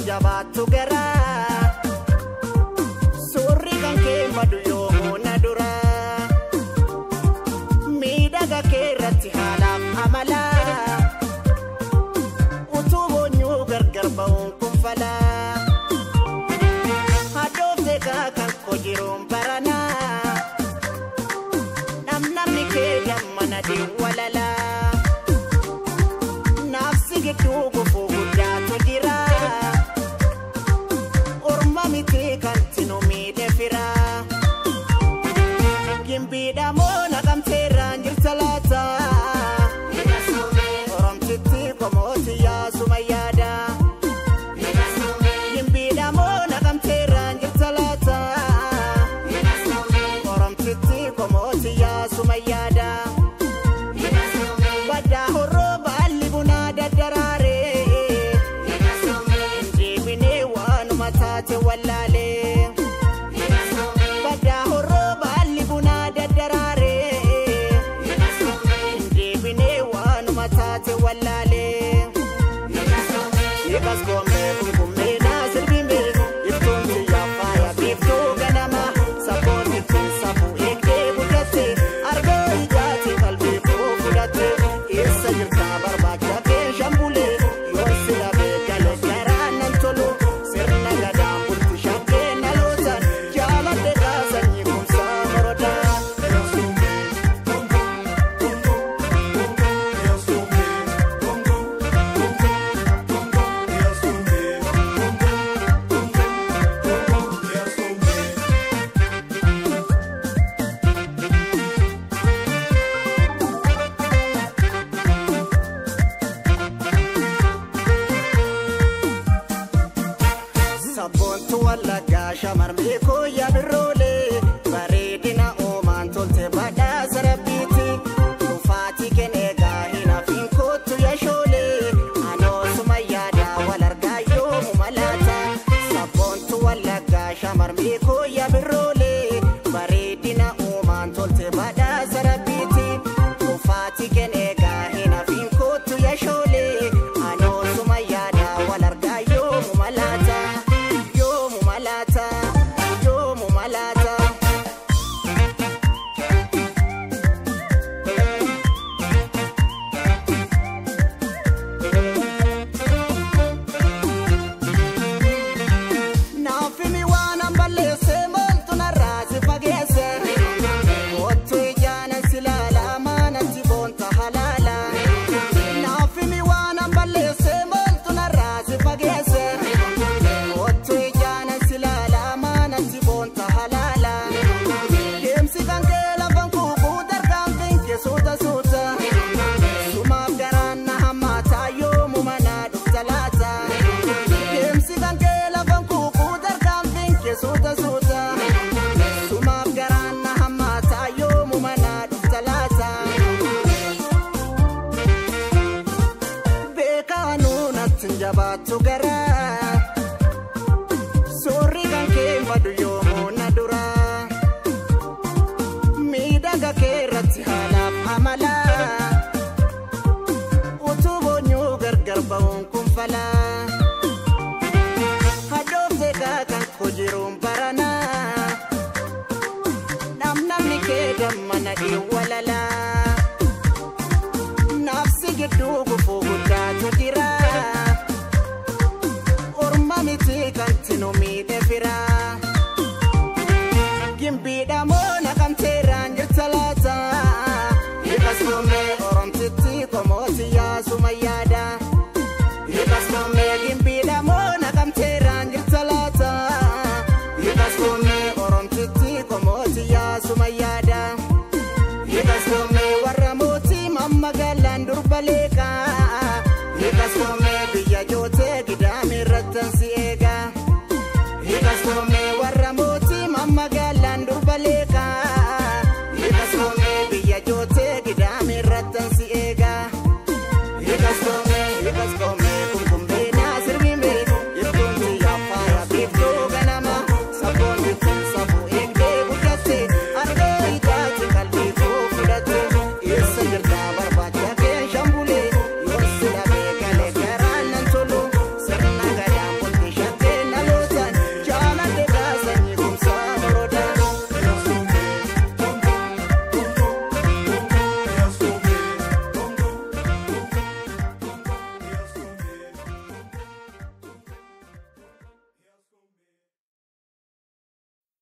Jabaattu garaa suurri kan kee madu yoomuu na dura miidhaga kee irratti haalaaf amala utuu boonyuu gargar ba'uun kun fala hadhoofte kan koo jiruun barana namni kee gammana diwalala naafsi gidduu gufuu guddaatu jira. Gimbiidha moo naqamteerraan jirta laata? Oromtitti komooti yaasuma yaada. Gimbiidha moo naqamteerraan jirta laata? Oromtitti komooti yaasuma yaada. Baddaa horroo baalli bunaa daddaraaree. Deebinee waanuma taate wallaalee. Sabboontu wallaggaa shamarree kooyyaa birroolee bareedina uumaan tolte badhaasa rabbiiti dhufaatii kenneegaa hin hafiin kootu yashoolee anoosuma yaadaa wal argaa yoomuma laata sabboontu wallaggaa shamarree kooyyaa birroolee bareedina uumaan tolte badhaasa rabbiiti dhufaatii kenneegaa hin hafiin kootu yashoolee anoosuma yaadaa wal argaa yoomuma laata. Jabaattu garaa suurri kan kee madu yoo.